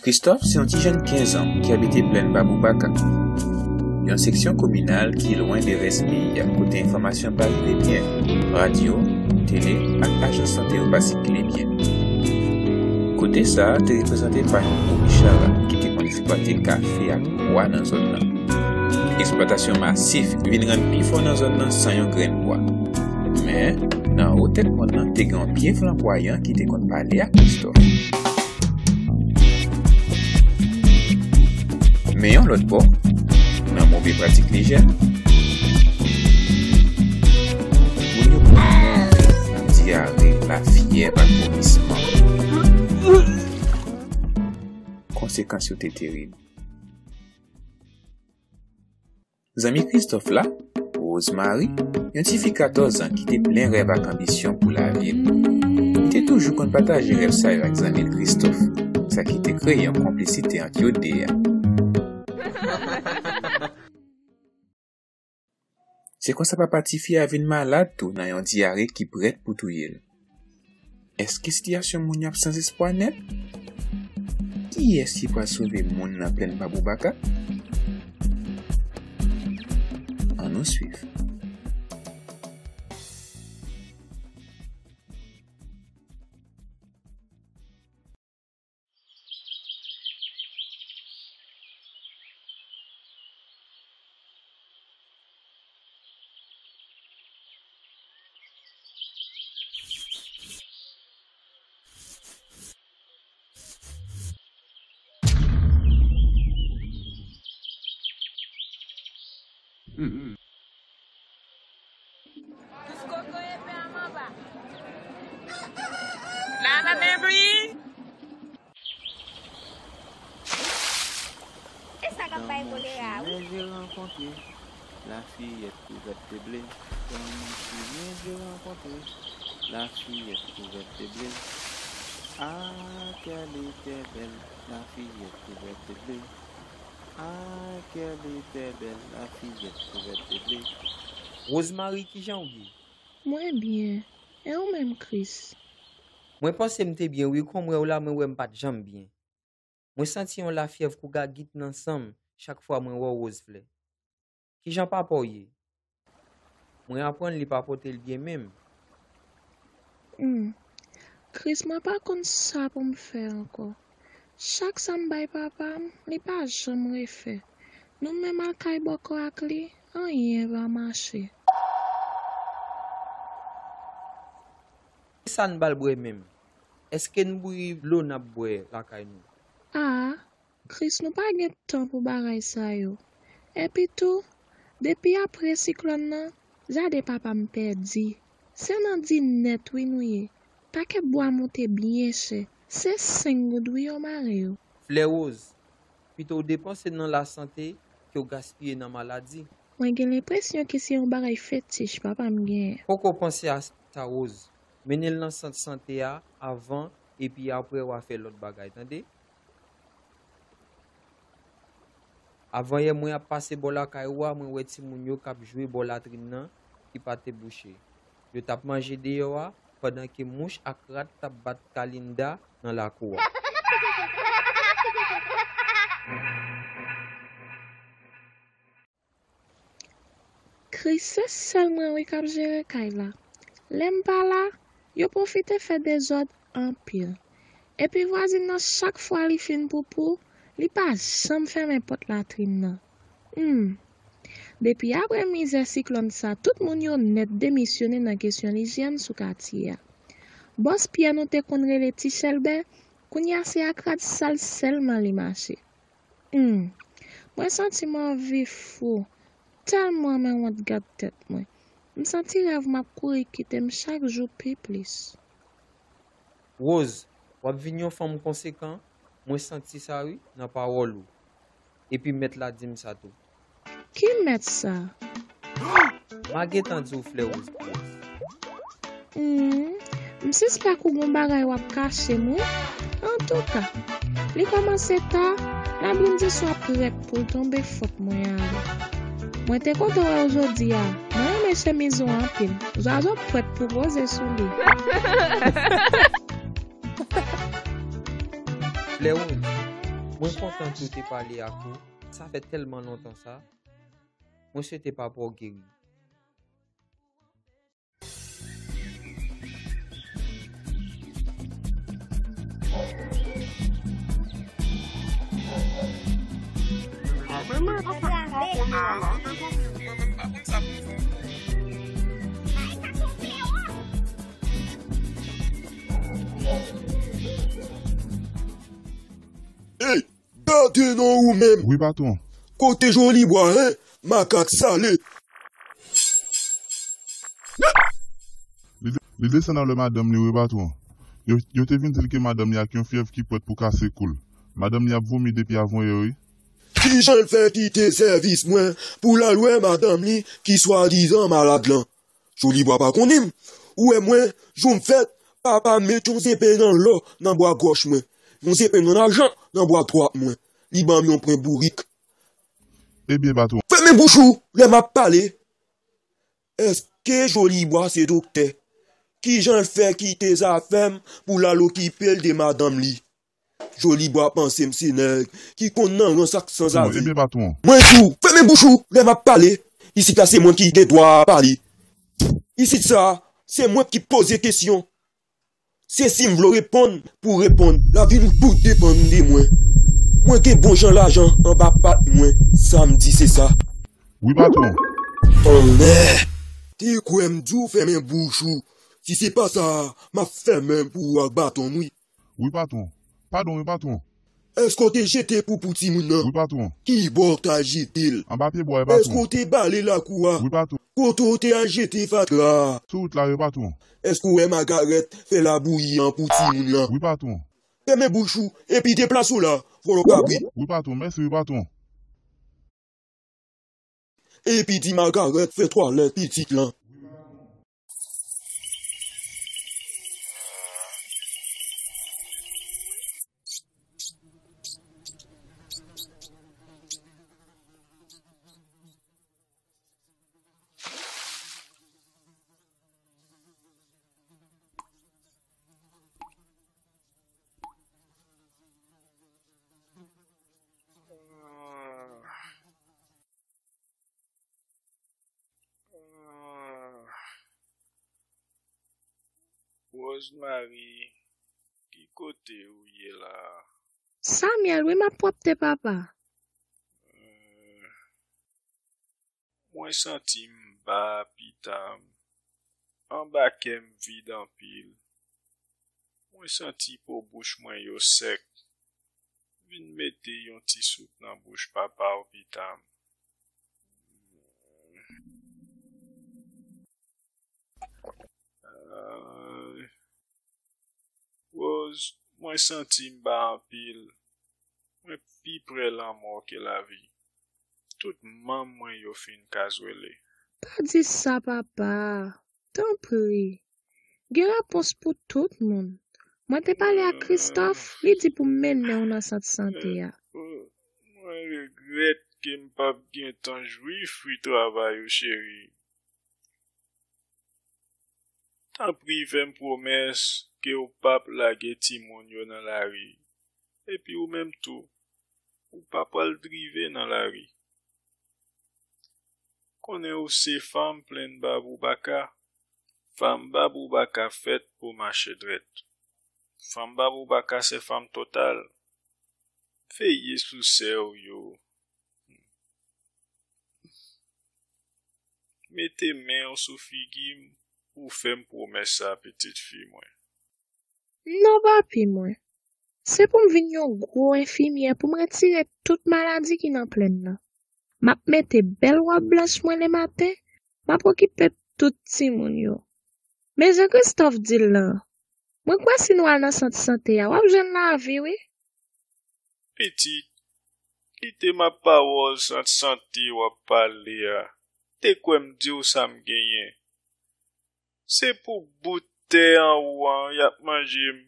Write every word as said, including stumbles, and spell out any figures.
Christophe se yon ti jèn kenz an ki abite Plèn Baboubaka, yon seksyon kominal ki lwen de rès peyi a, kote enfòmasyon pa rive byen, radyo, tele ak ajans sante yo pa sikile byen. Kote sa a te reprezante pa yon gwo bichara ki te konn eksplwate kafe ak bwa nan zòn nan. Eksplwatasyon masif vin rann pi fò nan zòn nan san yon grenn bwa. Men, nan wotè mòn nan, te gen yon pye flanbwayan ki te konn pale ak Christophe. Men yon lòt bò, nan move pratik lijyèn, moun yo pran move nan dyare, lafyèv ak vomisman. Konsekans yo te terib. Zanmi Christophe la, Rosemary, yon ti fi katòz an ki te plen rèv ak anbisyon pou lavi l. Li te toujou konn pataje rèv sa yo ak zanmi l Christophe, sa ki te kreye yon konplisite ant yo de a. Se konsa papa tifi a vin malad tou nan yon dyare ki prèt pou touye l. Èske sitiyasyon moun yo ap sanzespwa nèt? Kiyès ki pral sove moun nan Plèn Baboubaka? Ann nou swiv. Lala Mary! E sa k ap bay kolera a, wi. Dans mon chemin, je rencontre la fillette couverte de blé. Dans mon chemin, je rencontre la fillette couverte de blé. Ah, qu'elle était belle, la fillette couverte de blé. Ah, qu'elle était belle, la fillette couverte de blé. Rosemary, kijan w ye? Mwen byen. E ou menm, Chris? Mwen panse m te byen, wi. Kon m wè w la, mwen wè m pa t janm byen. Mwen santi yon lafyèv kougagit nan san m chak fwa mwen wè w, Rose Flè. Kijan papa w ye? Mwen aprann li pa pote l byen menm. Hmm. Chris, mwen pa konn sa pou m fè ankò. Chak sa m bay papa m, li pa janm refè. Nou menm al kay bòkò ak li, anyen pa mache. Kisa n ba l bwè menm? Èske n bouyi dlo n ap bwè lakay nou? A, Chris, nou pa gen tan pou bagay sa yo. Epi tou, depi apre siklòn nan, jade papa m pèdi. Se nan di nèt wi nou ye. Pakèt bwa moute byen chè. Se senk goud wi yo mare yo. Flè Woz, pito w depanse nan lasante ke w gaspiye nan maladi. Mwen gen lenpresyon ke se yon bagay fetich papa m genyen. Poko panse a sa, Woz. Mennen l nan sant sante a avan, epi apre w a fè lòt bagay, tande? Avanyè mwen ap pase bò lakay ou a, mwen wè timoun yo k ap jwe bò latrin nan ki pa te bouche. Yo t ap manje deyò a, pandan ke mouch ak rat t ap bat kalinda nan lakou a. Kris, se sèl mwen wi k ap jere kay la. Lè m pa la, yo pwofite fè dezòd anpil. Epi vwazin nan, chak fwa li fin poupou, li pa janm fèmen pòt latrin nan. Hmm. Depi apre mizè siklòn sa, tout moun yo nèt demisyone nan kesyon lijyèn sou katye a. Bòs Pyè nou te konn rele Ti Chèlbè, kounye a se ak rad sal sèlman li mache. Hmm. Mwen santi m anvi fou. Tèlman men wont gad tèt mwen. M santi rèv m ap kouri kite m chak jou pi plis. Woz, w ap vin yon fanm konsekan, mwen santi sa wi, nan pawòl ou. Epi mèt la di m sa tou. Ki mèt sa? M a gentan di w, Flè Woz Pyès. Hmm, m sispèk ou gon bagay w ap kache m wi. Antouka, li kòmanse ta, labri m di swa prèt pou l tonbe, fòk mwen ale. Mwen te kontan wè w jodi a. Mwen renmen chemiz ou anpil. Zwazo prèt pou poze sou li. Flè Woz, Mwen kontan ke w te pale ak ou. Sa fè tèlman lontan sa. Mwen swete papa w geri. Ey, gade non ou menm! Wi, patwon. Kote Jolibwa, en? Makak sale! Li, li desann anlè madanm li, wi, patwon. Yo, yo te vin di l ke madanm li ak yon fyèv ki prèt pou kase kou l. Madanm li ap vomi depi avanyè, wi. Kijan l fè kite sèvis mwen pou l al wè madanm li ki swadizan malad lan? Jolibwa pa konnen m. Ou wè mwen, jou m fèt, papa m met yon zepen an lò nan bwa gòch mwen, yon zepen an ajan nan bwa dwat mwen. Li ban m yon pwen bourik. Ebyen, patwon. Fèmen bouch ou lè m ap pale. Èske Jolibwa se doktè? Kijan l fè kite zafè m pou l al okipe l de madanm li? Jolibwa panse m se nèg ki konn nan rans ak sanzave. Ebyen, patwon. Mwen di w, fèmen bouch ou lè m ap pale. Isit la se mwen ki gen dwa pale. Isit sa, se mwen ki poze kesyon. Se si m vle w reponn pou w reponn. Lavi nou tout depann de mwen. Mwen gen bon jan lajan anba pat mwen. Sa m di se sa. Wi, patwon. Anmè! Te kwè m di w fèmen bouch ou. Si se pa sa, m ap fèmen pou ou ak baton m, wi. Wi, patwon. Padon, wi, patwon. Èske w te jete poupou timoun nan? Wi, patwon. Ki bò w t al jete l? Anba pye bwa, wi, patwon. Èske w te bale lakou a? Wi, patwon. Kote w te al jete fatra a? Sou wout la, wi, patwon. Èske w wè Magarèt fè labouyi an pou timoun nan? Wi, patwon. Fèmen bouch ou, epi deplase w la, vòlò kabrit. Wi, patwon, mèsi, wi, patwon. Epi di Magarèt fè twalèt pitit lan. Rosemary, ki kote ou ye la? Samuel, wi, m ap pwòpte, papa. Mwen santi m ba pita m. Anba kè m vid anpil. Mwen santi po bouch mwen yo sèk. Vin mete yon ti soup nan bouch papa w pita m. Ay. Rose, mwen santi m ba anpil. Mwen pi pre lanmò ke lavi. Tout manm mwen yo fin kazwele. Pa di sa, papa. Tanpri. Gen repons pou tout moun. Mwen te pale ak Christophe, li di pou m mennen w nan sant sante a. Mwen regrèt ke m p ap gentan jwi fwi travay ou, cheri. Tanpri, fè m pwomès ke w p ap lage timoun yo nan lari. Epi ou menm tou, ou pa pral drive nan lari. Konnen ou se fanm plenn bab ou baka. Fanm bab ou baka fèt pou mache drèt. Fanm bab ou baka se fanm total. Veye sou sè w yo. Mete men w sou figi m pou w fè m pwomès sa, pitit fi mwen. Non, papi mwen. Se pou m vin yon gwo enfimyè pou m retire tout maladi ki nan plèn nan. M ap mete bèl wòb blanch mwen lematen, m ap okipe tout timoun yo. Men jan Christophe di l lan, mwen kwè si nou al nan sant sante a, w ap jwenn lavi, wi. Pitit, kite m ap pawòl sant sante w ap pale a. Te kwè m di w sa m genyen. Se pou bout tè an ou an y ap manje m.